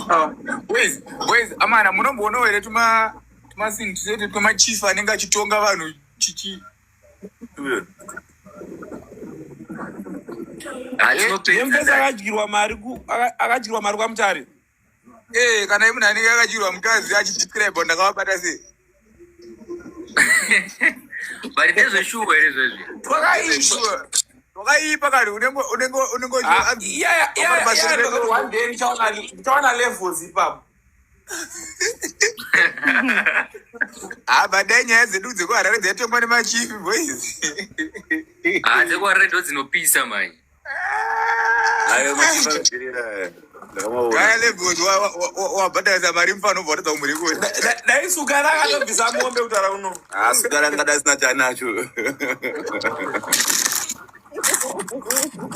Ah, boys, boys, amana munomboonawo here tuma tumasingi tusete twemachief anenge achitonga vanhu chichi Yemfesi akadyirwa mari akadyirwa mari kwaMutare. Eh, kana imunhu anenge akadyirwa mukadzi achidescribe ndakavabata sei? But ndezveshuwa here izvezvi? Twakaishuwa. Twakaipa kari unenge unenge unenge ah, yeah yeah yeah one day ndichaona ndichaona levels ipapo. Apa dai nyaya dzedu dzekuHarare dzaitongwa nemachief boys. Ah, dzekuHarare ndo dzinopisa manje. Ayo machief anodzirira. Ndakamaona. Gaya levels wabhadharisa mari mufana ubva watadza kumurikota. Dai Sukara akatobvisa mombe kutaura kuno. Ah, Sukara angada asina chaanacho.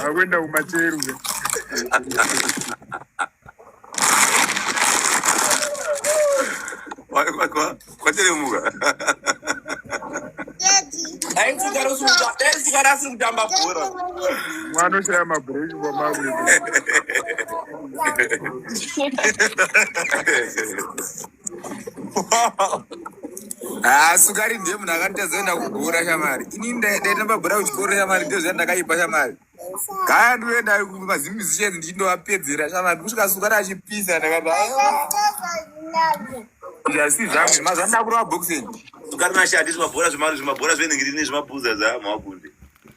Akuenda kumacheru. Kwateremuka. Dai Sukara asiri kutamba bhora. Mwana ushaya mabhureki kwamakuita. Ah, Sukari ndiye munhu akanditadza kuenda kubhora shamari. Ini ndaitamba bhora kuchikoro shamari, ndizvo zvandakaipa shamari. Gaya ndoenda kumazimusicians ndichindovapedzera shamari kusvika sukari achipisa ndakati aiwa. Asi zvangu mazuva ndakurova boxing. Sukari nashati zvimabhora zvimabhora zvenhingirini zvimabhuza zvamakunde.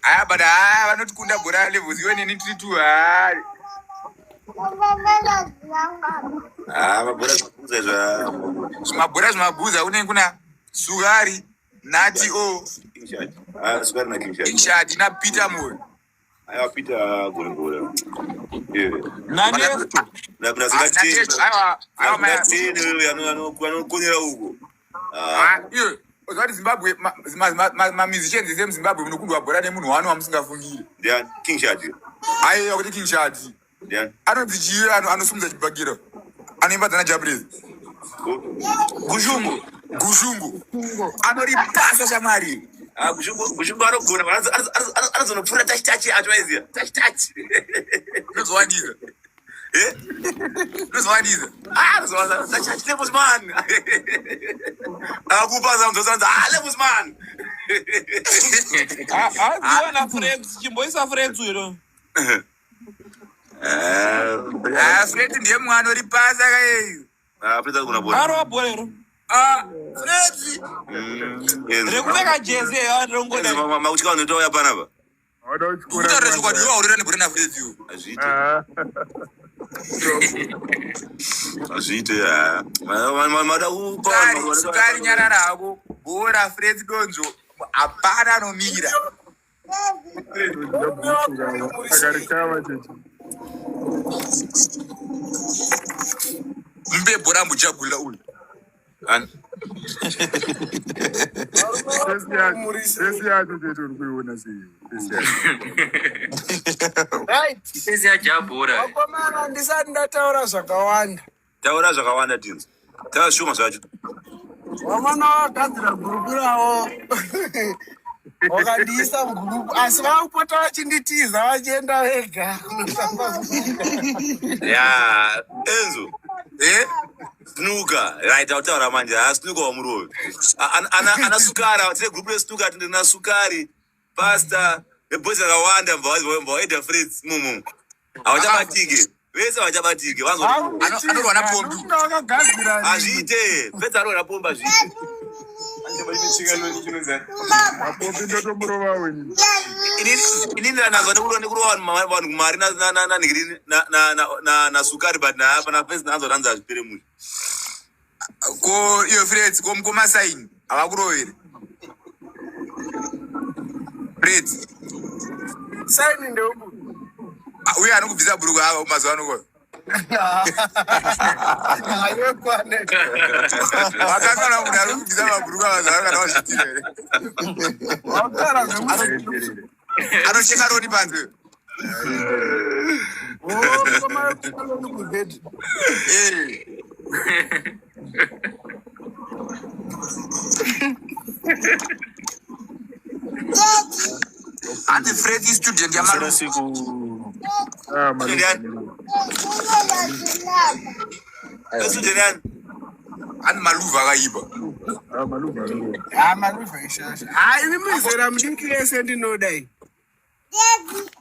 Aya but haa vanotikunda bhora levels iwe neni tiri two haa. Ah, mabhora zvimabhuza zva. Zvimabhora zvimabhuza kunenge kuna Sukari Nati o. Ah, Sukari na King Shadi. King Shadi na Peter Moyo. Aiwa Peter gone bhora. Yeah. Na Nesto. Na kuna Ah, Singateni. Nesto, aiwa, aiwa, Kuna maya- Teni wewe anokonera uko. Ah, Ah, iwe, uziva kuti Zimbabwe mamusicians ese muZimbabwe munokundwa bhora nemunhu wani wamusingafungire. ndiani? King Shadi. Aiwa kuti King Shadi. Ndiani? Anonzi chii anosimudza chibhakira. Anoimba dzana Jabrez. Gushungu. Gushungu. Anoripasa shamwari. Ah, Gushungu Gushungu anogona anozonopfura tachi tachi acho aiziya. Tachi tachi. Unozowandisa. Eh? Unozowandisa. Ah, anozowandisa. Tachi tachi levels man. Akupa zamzosanza. Ah, levels man. Ah, ah, Flex, chimboisa Flex uyo. Ah, Fred ndiye mwana uri pasi akayeyu. Ah, Fred akuna bora. Arova bhora iro. Ah, Fred. Rekupfeka jezi eyo rongoda. Makutya vanhu tauya panapa. Wada uchikora. Kutaura chokwadi iwe haurira nebhora naFred iwe. Hazviite. Ah. Hazviite. ah. Mada kupa Sukari, vanhu. sukari nyarara hako. Bhora Fred Donzo hapana anomira. Akarikava cheche. Mpe bhora ambojagula uyu. Fesi yacho chete uri kuiona sei? Fesi yacho. Right. Fesi yajabhora. Vakomana ndisati ndataura zvakawanda. Taura zvakawanda tinzi. Taura zvishoma zvacho. Vamwana vakagadzira gurupu ravo vakandiisa mugurupu asi vakupota vachinditiza vachienda vega Ya, Enzo. Eh? Snooker. Right, autaura manje. Ha snooker wamurovi. Ana ana ana sukara, tine group re snooker tine na sukari. Pastor, neboys akawanda mbva waita Fritz mumu. Havachabatike. Vese havachabatike. Vanzwa. Anorwa napombi. Hazviite. Fritz anorwa napombi hazviite. Mapombi ndotomurova wenyu. Inini ndanzwa nekurova vanhu kumari nasukari but naapa nafesi ndanzwa ndanzi hazvipere mushe. Ko iyo Fred ko mukoma sign havakurovere. Fred. Sign ndeuku. Ah, uye anokubvisa bhuruku ava mazuva ano ko. Wakakana munhu ari kubvisa mabhuruku ava mazuva ano kana wazvitira here? Anocheka roni panze. Eh. Hanzi Fred student yamalusiku. Ah, Malusi. First nani? Ani maluva akaipa. Ah, maluva anorowa. Ha, maluva ishasha. Ha, ini mizera mudiki yese ndinoda iyi.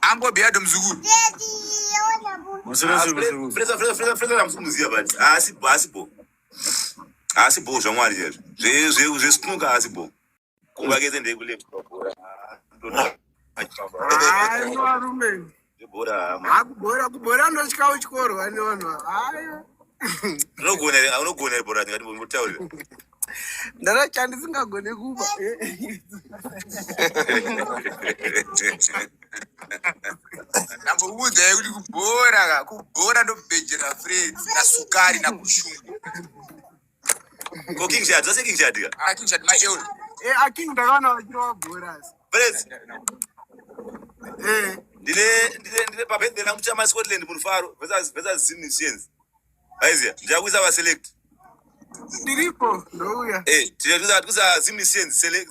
Angobiado mzukuru. Ah, Fresa, Fresa, Fresa, Fresa ndamusimuziya but haasi haasi bo. Haasi bo zvamwari chaizvo. Zve zve zvesnuka haasi bo. Kumba kese ndekuleft bhora. Hayi varume. Bhora hama. Ha, kubhora kubhora ndotya utyorwa nevanhu ava. Hayi. Unogona here unogona here bhora ndingati mbotaurira. Ndaracha ndisingagone kuba. Ndambokuudzai kuti kubhora ka, kubhora ndobhejera Fred naSukari naKushungu. Ko King Shad, zvase King Shad ka. Ah, King Shad my elder. Eh, aking ndakaona vachirova bhora asi. Freds, Eh. ndine ndine ndine pabirthday rangu chama Scotland murufaro versus versus Zim Nations. Aiziya, ndichakuisa va select. Ndiripo ndouya. Eh, tinokuisa kuisa Zim Nations select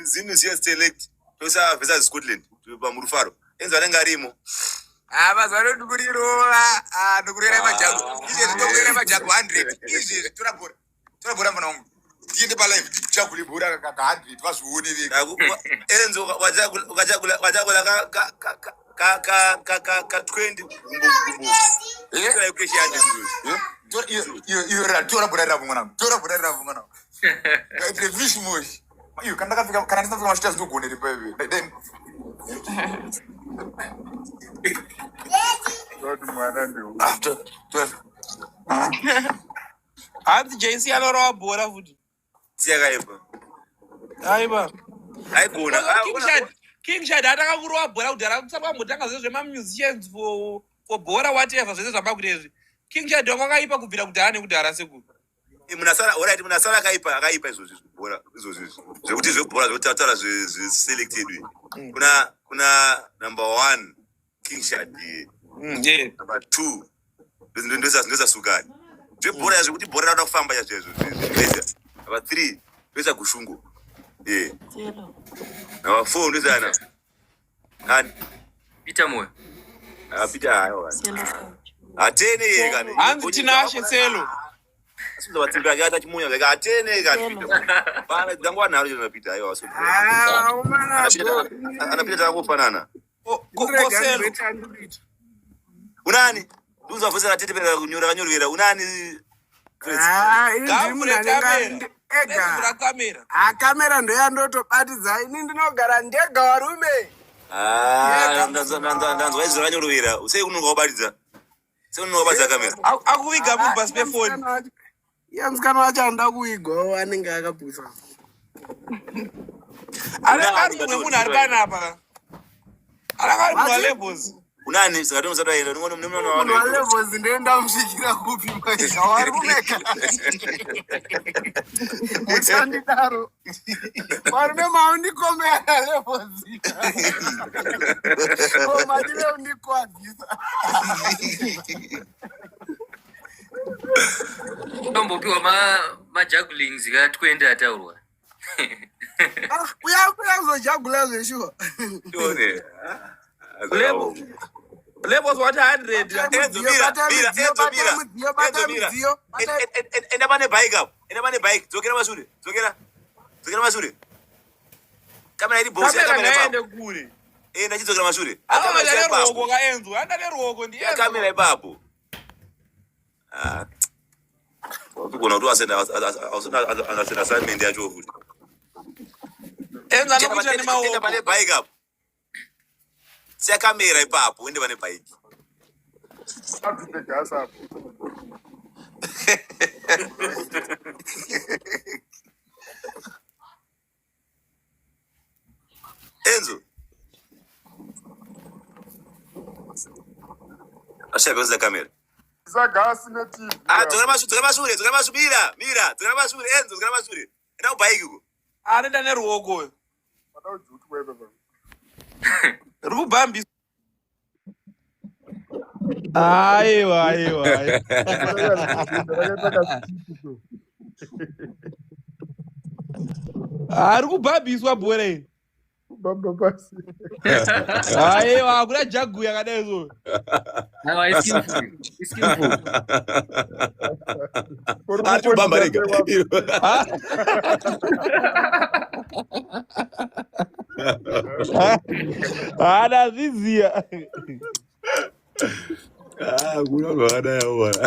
Zim Nations select. Toisa versus Scotland pamurufaro. Enzo anenge arimo. Ah, mazuva ano ndikurirova. Ah, ndikurera majagu. Izvezvi ndokurera majagu 100. Izvezvi tora bhora. Tora bhora mwana wangu. Tiende pa live tichagule bhora ka 100 vazvione vega. Enzo ukachagula ukachagula ukachagula ka ka ka ka ka ka ka ka 20 gumbo gumbo. Eh? Tora keshi yanje izvozvo. Eh? Tora iyo iyo iyo ra tora bhora ravo mwana wangu. Tora bhora ravo mwana wangu. Ngaitire fish mosh. Iyo kana ndakapfeka kana ndisina kupfeka mashita zvinogonera ipapo. Dai Ndoti mwana ndeu. ah tora tora. Hanzi JC anorova bhora futi. Siyakaipa. Aiwa. Aigona. King Shad, King Shad atanga kurova bhora kudhara kusati kwambotanga zvese zvemamusicians for bhora whatever zvese zvamakuita izvi. King Shad wanga akaipa kubvira kudhara nekudhara sekuru. Munasara, alright, munasara akaipa, akaipa izvozvi zvebhora, izvozvi zvekuti zvebhora zvekutaura zveselect yedu. Kuna kuna number 1 King Shad, Yeah. number 2 ndoisa ndoisa Sukari. Zvebhora zvekuti bhora rada kufamba chaizvo izvo. Number 3 ndoisa Gushungo. Eh. Number 4 ndoisa ana. Ani? Peter Moyo. Ah, Peter hayo. Atene yeye kani. Hanzi Tinashe Selo. Asunza vatsimbi ake atachimunya zvake atene kani Peter. Pana dzangwa nharo chena Peter aiwa asunza. Ah, umana Ana Peter ana Peter takangofanana. Ko Selo. Unani? Ndunza vose ratete pera kunyora kanyorera. Unani? Chris. Ah, ini ndiri munhu Gavhure anenge kamera. ega. Vhura kamera. Ha, kamera ndoyandotobatidza. Ini ndinogara ndega varume. Ah, ndanzwa izvi zvakanyorera. Sei unonga wabatidza? Sei unonga wabatidza kamera? Akuviga munhu pasi pefoni. Iye musikana wacho anoda kuigwawo anenge akapusa. Anenge ari mumwe munhu ari panapa. Anenge ari munhu Wati? walevels. Unani? Saka tomusati waenda. Unonga mune mwana Munhu wano. walevels ndoenda musvikira kupi maika varume ka. Musandidaro. Varume maundikomera levels. Ko madire undikwadzisa. Tombopiwa majugglings ka 20 ataurwa. Ah, uya kuya kuzojagula zveshuwa. Tione. Level. Levels wati 100. Enzo mira, mira, Enzo mira. Enzo mira. Enda pane bike apo. Enda pane bike. Dzokera mashure. Dzokera. Dzokera mashure. Kamera iri boss, Kamera kamera ngaende ipapo. kure. Enda chidzokera mashure. Anoda Kamera neruoko ipapo. kaenzo. Anoda neruoko ndi Enzo. Kamera ipapo. Ah. Kugona kuti wasenda asenda assignment yacho futi. Enzo anokuita Enda pane nemaoko. bike apo. Siya kamera ipapo, uende pane bike. Abvise gasi apo. Enzo. Ashaya kuza kamera. Isa gasi neTV. Ah, dzokera mashure, dzokera mashure, dzokera mashure, mira, mira, dzokera mashure, Enzo, dzokera mashure. Enda kubhaiki uko. Anoenda neruoko uyo. Pada ujutwa ipapo. Riri kubhambisa. Aiwa, aiwa. aiwa. Rakaita kasitiki so. Ari kubhabhiswa bhora iri. Kubamba pasi. Aiwa, hakuna jagu yakadai so. Aiwa, iskillful. Iskillful. Ari kubamba rega. Haana zviziya. Ah, kuna vanhu vakadai avo bana.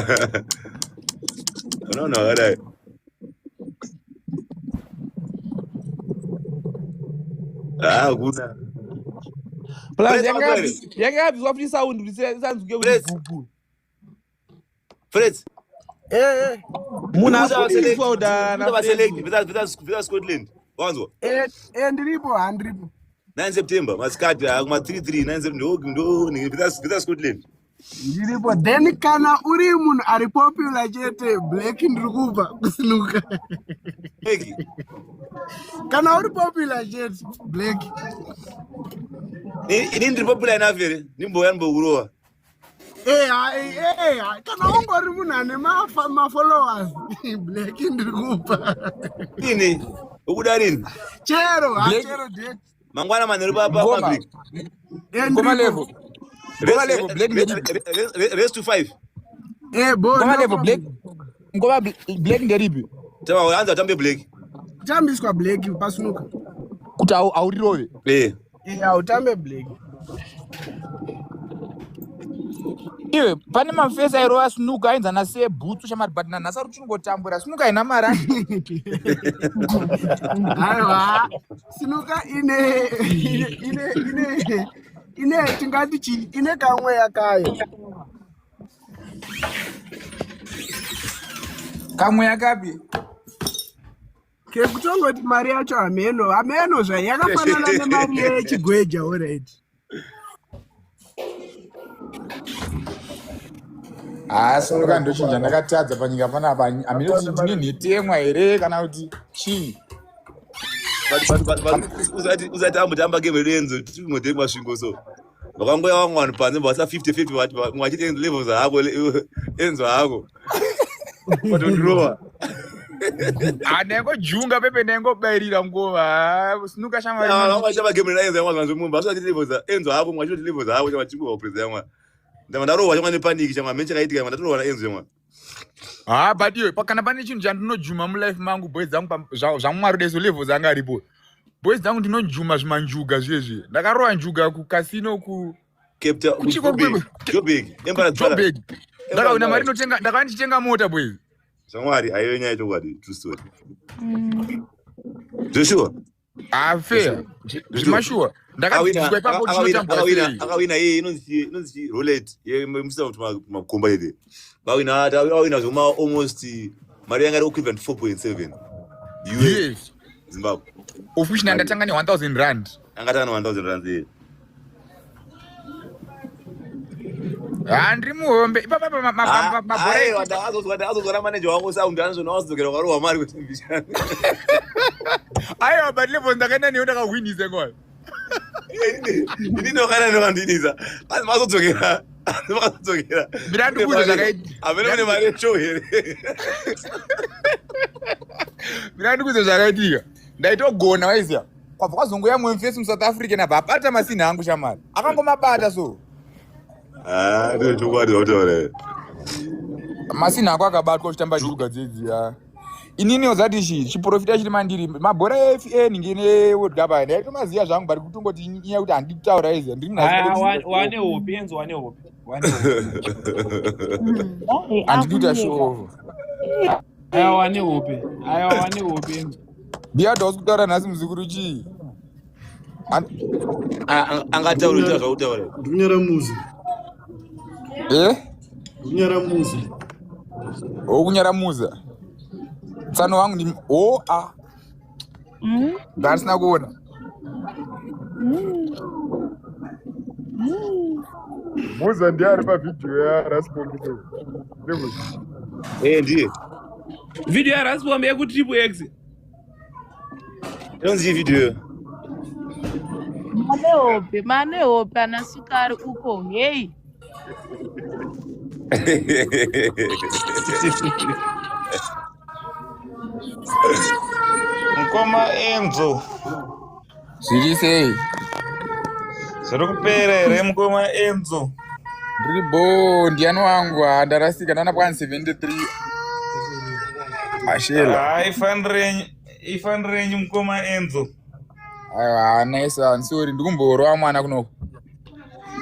Kuna vanhu vakadai. Ah, kuna. Plus Praise yanga Makwere. yanga yabviswa futi sound kuti isanzwike kuti Praise. gugu. Fred. Eh, Munhu Kuza abudiswa vaselect. kudhara Kuza vaselect. naFred. Vita vita vita Scotland. Wanzwa. eh, eh, ndiripo handiripo. 9 September masikati ah, kuma 33 9 September ndo ndo vita vita Scotland. Ndiripo. Then kana uri munhu ari popular chete black ndiri kubva kusinuka. Eki. Kana uri popular chete black. Ini ndiri popular enough here. Ndimboya ndimbokurowa. Eh, ha, eh, eh, ha, kana ungori munhu ane mafollowers black ndiri kupa. Ini ukuda rini? Chero, ha, Black- chero date. Mangwana manheru pa pa Ngoma. public. Eh, Ngoma ndiripo. level. Ngoma level black nderipi? Race to 5. Eh, bo, Ngoma no level black. problem. Ngoma black nderipi? Tama anza tambe black. Kutambiswa black pasunuka. Kuti aurirove. Eh. Eh, hautambe black. Iwe pane mafesi airova snuka ainzi ana sebhutsu shamari but nanhasi ari kuchingotambura snuka haina mari andi Aiwa, sinuka ine ine ine ine ine tingati chii ine kamweya kayo. Kamweya kapi? Kekutongoti mari yacho hameno hameno zvayo yakafanana nemari yechigweja alright. Haa, sinuka ndochinja ndakatadza panyika panapa hameno kuti ndine nhetemwa here kana kuti chii. But but but but usati usati ambotamba game yedu enzo tingode masvingo so. Vakangoya vamwe vanhu panze vasa 50 50 vati vamwe vachiti enzo levels hako enzo hako. Vatondirova. Ah, ndaingojunga pepe ndaingobairira ngoma. Ah, sinuka shamwari. Vamwe vachitamba game yedu enzo vamwe vanhu mumba vasati levels enzo hako mwe vachiti levels hako chama chikuwa president mwa. Ndava ndarohwa chama nepaniki chama mhe chakaitika chama ndatorohwa na enzo chama. Ah, but iwe kana pane chinhu chandinojuma mulife mangu boys dzangu zvamwari deso levels anga aripo. Boys dzangu ndinojuma zvimanjuga zvezvi. Ndakarova njuga kucasino ku Cape Town Kuchiko Joburg Joburg Emperor's Palace. Joburg. Ndakaona mari inotenga ndakava ndichitenga mota boys. Zvamwari aive nyaya yechokwadi true story. Joshua Ah, fair. Zvimashuwa. Ndakadzidziswa ipapo tinotambura sei. akawina iye inonzi inonzi chii? roulette yemusa kuti makomba ede vawina vawina zvoma almost mari yanga iri equivalent 4.7 US Yes. Zimbabwe Of which ndandatanga ne 1000 rand. anga tanga 1000 rand iye. Ah, ndiri muhombe. Ipapa mabhora. Aiwa ndakazozwa ndakazozwa namanager wangu sound anozona wazodzokera ukarohwa mari kuti mbishana. Aiwa, but level ndakaenda neyo ndakahwinisa ngwa. Ini ndokana ndokandinisa. Asi mazodzokera. Asi makazodzokera. Mira ndikuudze zvakaitika. Hamene mune mari yeshow here. Mira ndikuudze zvakaitika. Ndaitogona waiziya. Kwabva kwazongouya mumwe mufesi muSouth African abva abata masini angu shamwari. Akangomabata so. Ah, ndio chokwadi zvakutaura. Masini ako akabatwa uchitamba juga dzedzi ya. Inini ozati chi chiprofita chiri mandiri mabhora eFA ninge neWorld Cup aya ndaitomaziya zvangu but kutongoti inyaya yekuti handidi kutaura izi ndiri Aya, wane hope enzo wane hope wane hope. Handidi kuita show off. Aya, wane hope aya, wane hope enzo. Ndiyadha usi kutaura nhasi muzukuru chii? Angataura ita zvakutaura. Ndikunyara muzi. Eh? Ndikunyara muzi. Okunyara muza. Tsano wangu ndi o a. Ndasina kuona. Muza ndiye ari pavhidhiyo yaRasbombi. Eh, ndiye. Video yaRasbomb yekutriple X. Inonzi chii video? Mane hope, mane hope ana sukari uko. Hey. Mukoma Enzo. Zviri sei? Zviri kupera here mukoma Enzo? Ndiri bho, ndiani wangu? Ah, ndarasika ndaona pa 173. Ashela. Haa ifani ifani renyu mukoma Enzo. Aiwa, nice one. Sorry, ndikumborova mwana kunoko.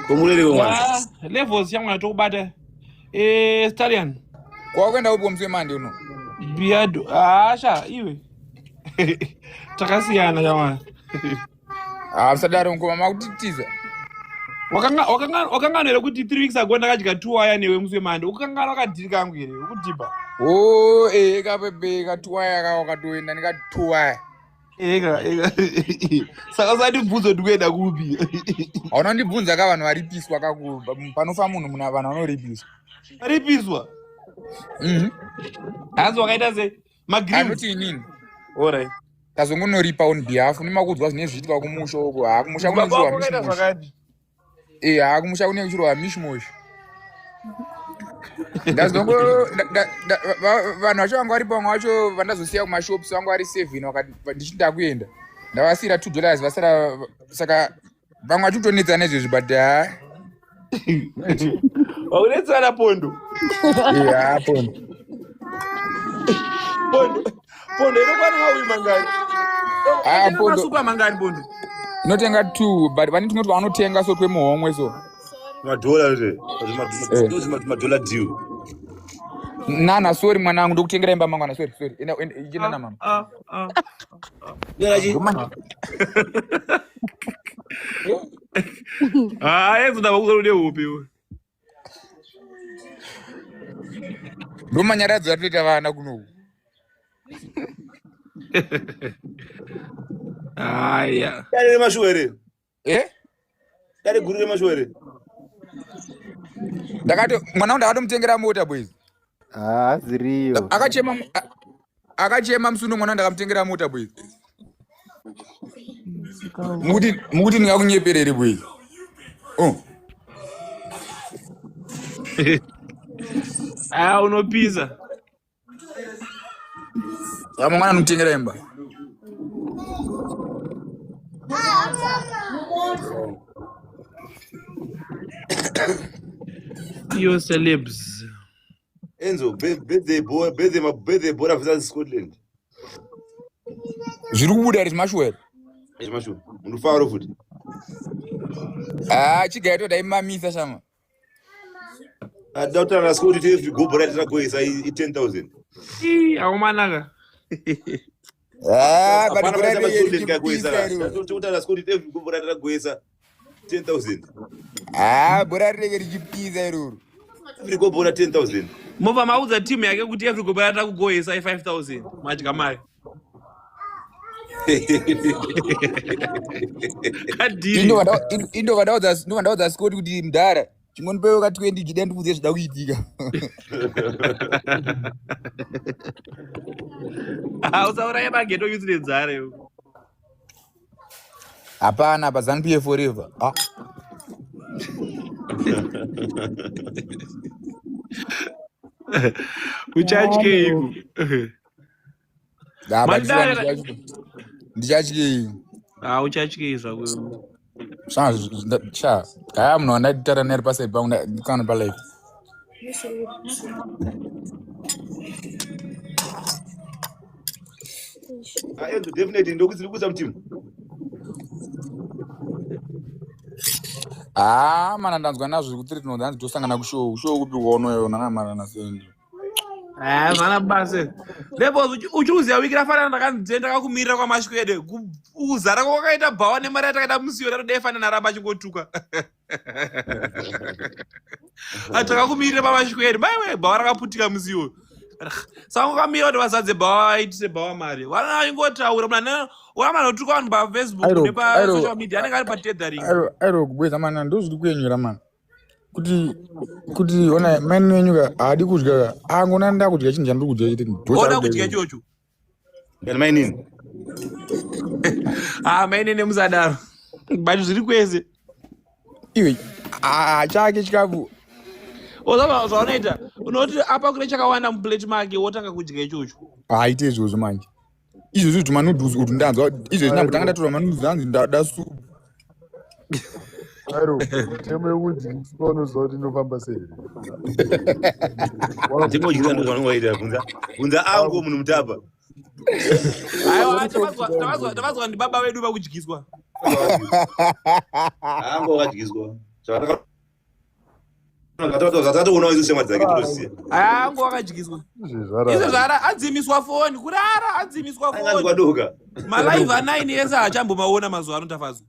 Komurere mwana. Ah, levels shamwari tokubata. Eh, Stallion. Kwakuenda upi musi wemande uno? Biado. Ah, sha, iwe. Takasiyana shamwari. Ah, musadaro mukoma makutitiza. Wakangana here kuti 3 weeks ago ndakadya 2 waya newe musi wemande. Ukangana wakadhiri kangu here? Ukudhibha. Oh, eh kapepe ka 2 waya ka wakatoenda nika 2 waya. Eka, eka. Saka usandibvunze kuti kuenda kupi. Hauna kundibvunza ka vanhu varipiswa ka panofa munhu muna vanhu vanoripiswa. Varipiswa? Mhm. Hanzi wakaita sei? Magreen. Anoti inini. Alright. Tazongonoripa on behalf nemakudzwa zvinenge zvichiitika kumusha uko. Haa kumusha kune Baba kuchirwa wako wakaita mishmosh. zvakati. Eh, haa kumusha kune kuchirwa mishmosh. Ndazongo vanhu vacho vanga varipo vamwe vacho vandazosiya kumashops vanga vari seven vakati ndichiti ndakuenda. Ndavasiira $2 vasara saka vamwe vachitonetsana izvezvi but haa. Vakunetsana pondo. Yeah, pondo. Pondo. Pondo inokwana mauyi mangani? Ah, pondo. Masupa mangani pondo? Inotenga 2 but vane tumwe twavanotenga so twemuhomwe so. Madhola zve. Eh. Madhola deal. Nana sorry mwanangu ndokutengera imba mangwana sorry sorry. Enda enda enda na mama. Ah, ah. Ah, yenzo ndava kuza une hope iwe. Ndomanyaradzo atoita vana kunoku. Aya. Dare remashuwa here? Eh? Dare guru remashuwa here? Ndakato mwana wangu ndakatomutengera mota boys. Ah, ziriyo. Akachema akachema musuno mwana ndakamutengera mota boys. Mukuti mukuti ndingakunyeperere boys. Oh. Ah, unopisa. Saka mangwana anomutengera imba. Iyo celebs. Enzo, birthday boy, birthday ma birthday boy versus Scotland. Zviri kubuda here zvimashuwa here? Zvimashuwa. Munofaro futi. Ah, chigai toda imamisa shama. Ada kutaura na Scott kuti every go bora tiragoisa i 10,000. Ii, akomanaka. Ah, but Hapana bora paita reye Scotland kagoisa. richipisa iro. Tokutaura na Scott kuti every go bora tiragoisa 10,000. Ah, bora rinenge richipisa iroro. Every go bora 10,000. Mobva maudza team yake kuti every go bora takugoesa i 5000 madya mari. Kadiri. Indova ndaudza Scott kuti mudhara chingondipewo ka 20 gida ndikuudze zvida kuitika. Ah, usauraye mageto youth nenzara iwe. Hapana apa ZANU PF forever. Ah. Uchatyeiko? Ah, but Mandara- ndichatyei. Ah, uchatyei zvako. Sha, sha. Kaya munhu wandataura naye ari paside pangu ndikana palife. Ah, Enzo definitely ndokuti ndikuisa mutimu. Ah, mana ndanzwa nazvo kuti tinonzi hanzi tosangana kushow. Kushow kupi kwaonoyo nana mana nasendi. Ah, zvana basa. Levels uchiuziya wiki rafanana ndakanzi ndakakumirira kwaMashwede. Kuzara kwakaita bhawa nemari yatakaita musiyo tatodai fanana ramba achingotuka. Takakumirira paMashwede. Maiwe bhawa rakaputika musiyo. Saka ukamira kuti vazadze bhawa vaitise bhawa mari. Vana vachingotaura munhu ane vanotuka vanhu paFacebook Airo, nepasocial airo. media anenge ari patethering. Airo, airo kubweza mana ndozviri kuyenyera mana. Kuti kuti ona maini wenyu ka haadi kudya ka angona ndakudya chinhu chandiri kudya chete Oda kudya chocho. Yani mainini. Ah, mainini musadaro. But zviri kwese. Iwe ah chake chikafu. Ozava zvaunoita unoti apa kune chakawanda muplate make wotanga kudya ichocho. Haite izvozvo manje. Izvozvo kuti manudhuzi kuti ndanzwa izvezvi ndambotanga ndatora manudhuzi anzi ndada supu. Airo, mitemo yekudyiswa unoziva kuti inofamba sei? Mitemo yekudyiswa ndozvaunenge waita bvunza. Bvunza angu munhu mutapa. Aiwa, tavazwa ndibaba vedu vakudyiswa. Angu wakadyiswa. Zvakanaka. Zvatatoona isu shamwari dzake tinoziva. Angu wakadyiswa. Izvo zvara adzimiswa foni kurara adzimiswa foni. Kwadoka. Malive a9 ese haachambomaona mazuva ano tafazwa.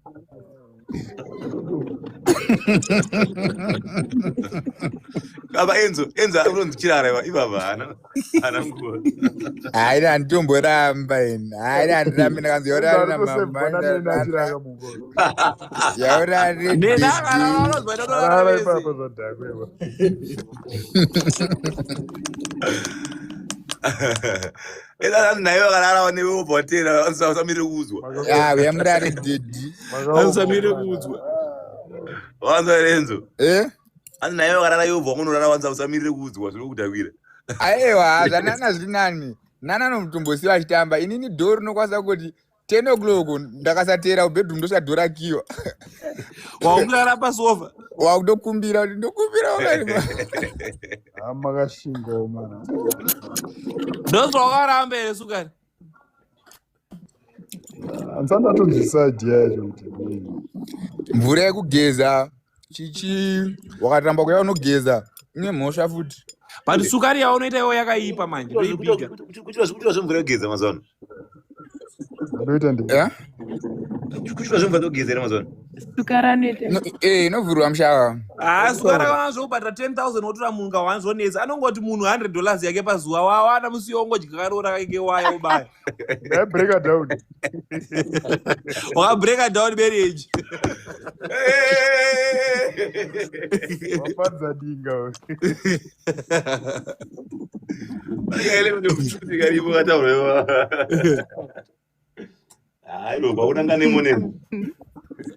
Baba Enzo, Enzo unonzi chirara iva ivava hana hana nguva. Hayi handitomboramba ini. Hayi handirambi ndakanzi yaurara namama. Yaurara Rara ipapo zvadhakwa ipa. Eza naye vakarara newe wobva watera usamire kuudzwa. Ah, uya murare daddy. Usamire kuudzwa. Wanzwa here Enzo? Eh? Hanzi naye vakarara iwe wobva wangonorara wanza usamirire kuudzwa zvinokudhakwira. Aiwa, zvanana zviri nani. Nana nomutombosiva achitamba. Inini dhoo rinokwanisa kuti 10 o'clock ndakasateera kubedroom ndosvika dhoo rakiwa. Wakurara pasofa. Wakutokumbira kuti ndokumbira wakati. Ah, makashingawo mana. Ndozvawakaramba here sukari? Handisati ndatonzwisisa idea yacho kuti nei. Mvura yekugeza chichi wakaramba kuya unogeza une mhosva futi. But sukari yaunoita iwo yakaipa manje ndoibika. Kuchira zvemvura yekugeza mazuva ano. Ndoita ndi. Eh? Kuchira zvemvura yekugeza here mazuva ano. Sukari anoita. No, eh inovhurwa mushava. Ah, sukari akaona zvekubhadhara 10000 wotora munhu kawanzonetsa. Anongoti munhu 100 dollars yake pazuva wawana musi wongodya karoora kake waya wobaya. Ndaibreaka down. Wakabreaka down marriage. Wapanza dinga. Hayi lo bakunanga nemo nemo.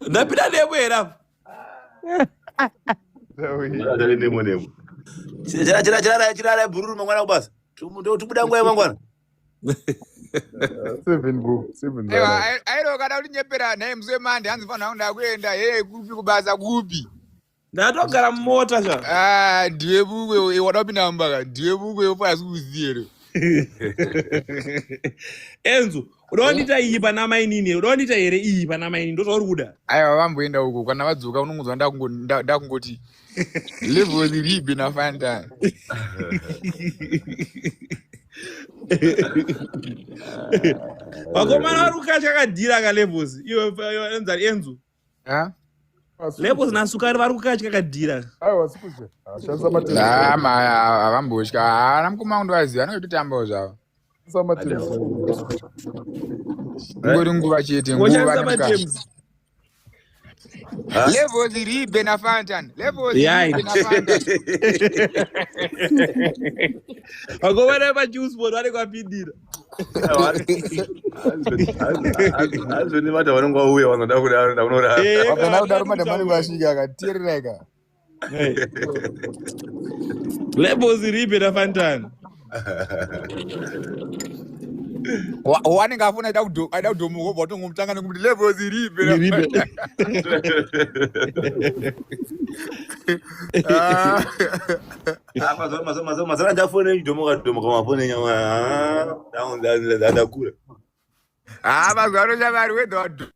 Ndapinda nemo here apa? Ndapinda nemo nemo. Chira chira chira chira bhururu mangwana kubasa. Tubuda nguva yemangwana. Seven bro, seven. Aiwa, airo kada kutinyepera nhai musi wemande hanzi fanira kungu ndakuenda hey kupi kubasa kupi. Ndatogara mumota sha. Ah, ndiwe bukwe wada kupinda mumba ka ndiwe bukwe upo asi kuziye here. Enzo, unowandiita iyi pana mainini, unowandiita here iyi pana mainini ndozvauri kuda. Aiwa vamboenda uko kana vadzoka unongonzwa ndakungoti level ribi nafanta. Vakomana vari kukatya kadhira ka levels. Iwe enzari Enzo. Ha? Levels nasukari vari kukatya kadhira. Aiwa sikuzve. Shandisa matemo. Ah, ma havambotya. Haana mukoma wangu ndovaziva anototambawo zvavo. Shandisa matemo. Ingori nguva chete, nguva Ngoshandisa nemukana. matems. Levels ribe nafantan. Levels Yeah. ribe nafantan. Vakomana vepajuice board vanenge vapindira. Azvoni vata vanonga vauya vanoda kudaro ndakunorara. Eh, Vakana kudaro kana madam vanenge kutaura. vasvika akateerera ka. Levels ribe nafantan. Wanenge afuna aida kudhomuka obva watongomutanga nekuti levels ribe. Ribe. Ah. Mazana ndafone dhomoka dhomoka mafone nyama. Ndakura. Ah, mazuva ano shamwari wedha wadho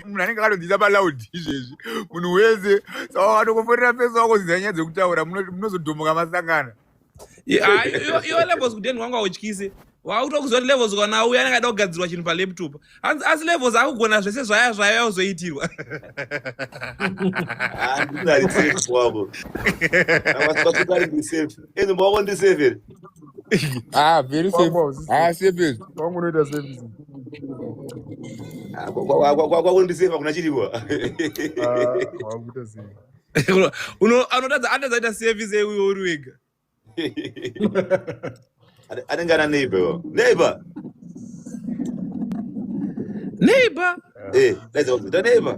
munhu anenge akatodzidza palaudi izvezvi munhu wese saka wakatokoforera fesi wako ziza nyaya dzekutaura munozodhomoka masangana. Iwe levels kudeni wangu hautyisi. Wakutokuziva kuti levels kana auya anenge ada kugadzirwa chinhu palaptop. Hanzi asi levels akugona zvese zvaya zvaya uzoitirwa. Handinari safe wavo. Vasukari ndi safe. Enzo wako ndi safe here? Ah, very safe. Wangu hausi Ah, safe. safe is. Wangu unoita service. Kwako ndi safe hakuna chiripo. Ah, wakuita safe. Uno anotadza anotadza kuita service yeuyo uri wega. Anenge ana neighbor. iwawo. Neighbor. Neighbor. Eh, daidza kuti ta neighbor.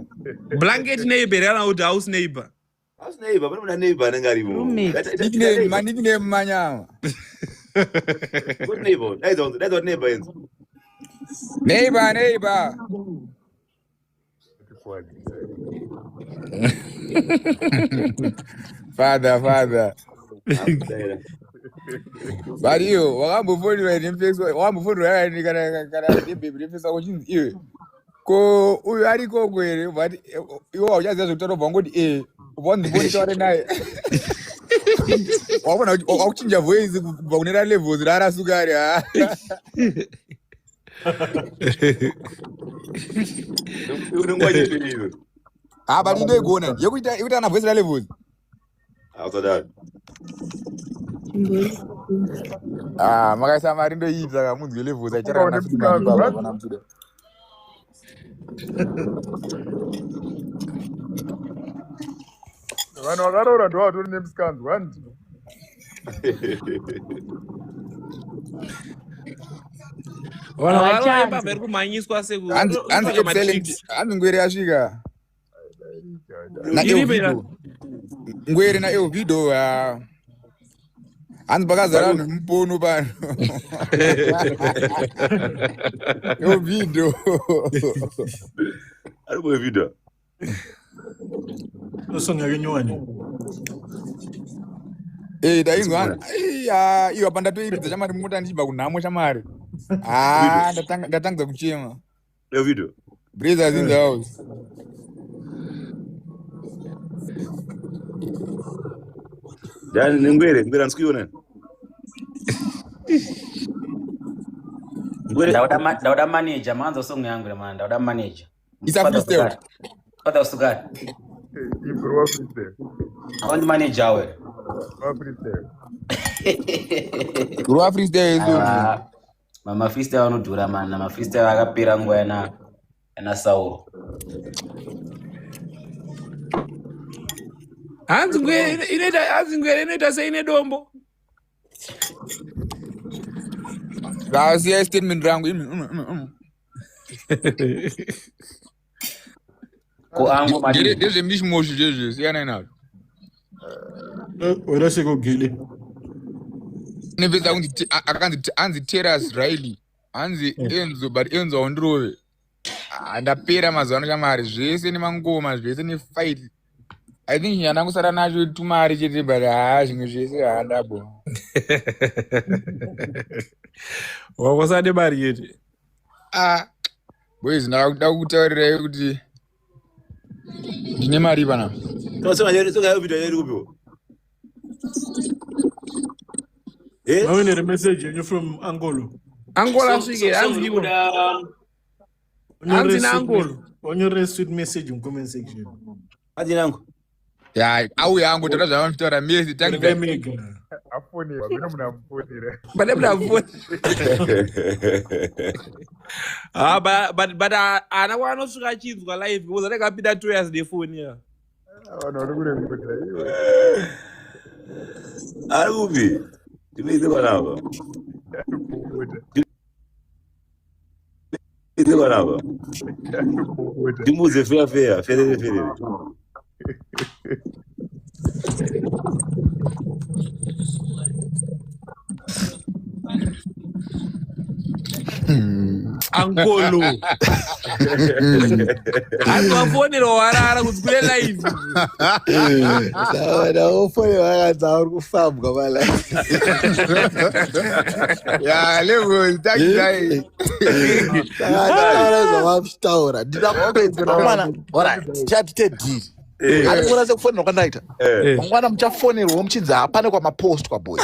Blanket neighbor kana kuti house neighbor. House neighbor, pane muna neighbor anenge arimo. Roommate. Nickname, manickname manyama. Good neighbor. Daidza kuti daidza kuti neighbor Enzo. Neighbor, neighbor. Father, father. But iyo wakambofonirwa nemfesi, wakambofonirwa yakadini kana kana nebhebhi remfesi wako chinzi iwe. Ko uyu arikoko here? But iwe hauchaziva zvekutaura ubva wangoti eh, ubva wanzi ndifone taure naye. Wakuona kuti wakuchinja voice kubva kune ra levels ra rasukari ha. Unenge wachipiriwe. Ah, but ndoigona yekuita yekuita ana voice ra levels. Hausadaro. Ah, makaisa mari ndoiita ka munzwe levels achara na futi mari baba kana muchida. Vanhu vakaroora ndo vatori nemusikanzwa hanti. Vanhu vakaroora imbavha iri kumhanyiswa seku. Hanzi hanzi excellent. Hanzi ngwere yasvika. Na Elvido. Ngwere na Elvido ah. Hanzi pakazara vanhu vemupono pano. Elvido. Ari ku Elvido. Song yake nyowani. Eh, ndainzwa iya iyo apa ndatoiridza chamari mota ndichibva kunhamo chamari. Ah, ndatanga ndatangidza kuchema. Elvido. Brothers in the house. Dani nengwere, ngwere handisi kuiona. Ngwere. Ndauda ma- ndauda manager manzo song yangu man ndauda manager. It's a freestyle. Father Sukari. Ibro wa freestyle. I want manager we. Wa freestyle. Rwa freestyle yesu. Ah, mama freestyle anodhura man, mama freestyle akapera nguva yana yana Sauro. Hanzi ngwere inoita hanzi ngwere inoita seine dombo. Vasiya statement rangu imi. imi, imi, imi. Ko angu madini. Ndezvemishimoshi zvezve siyanai nazvo. Wena sekogele. Nepedza kunzi akanzi anzi Terrace Riley. Hanzi Enzo but Enzo haundirove. Ah, ndapera mazuva ano chamari zvese nemangoma zvese nefight. I think chandangosara nacho tumari chete but haa zvimwe zvese haandabo. Wakosade mari chete. Ah, boys ndakuda kutaurirai kuti ndine mari panapa. Songa Elvido iri kupiwa. Eh? Mawinere message yenyu from Angolo. Angola asvike hanzi ivo. Hanzi naAngolo. Onyore sweet message in comment section. Hanzi nangu. Ya, auya angu taura zvavanotaura mese Tangai mega. Afonera, kuna munhu amufonera. Pane munhu amufonera. Ah, but but but ana kwanosvika achinzwa live because anenge apinda 2 years nefoni ya. Vanhu vari kurekodha iwe. Ari kupi? Timuise panapa. Timuise panapa. Timuudze feya feya, ferere ferere. Angolo. Hanzi wafonera warara kuti kune live. Saona ufone wakanzi auri kufambwa malai. Ya, level takitai. Saka zvavachitaura ndida kupedza mangwana. Alright, tichati dhiri. Ari kuona sekufonera kwandaita. Mangwana muchafonerwa muchinzi hapane kwamapostwa boy.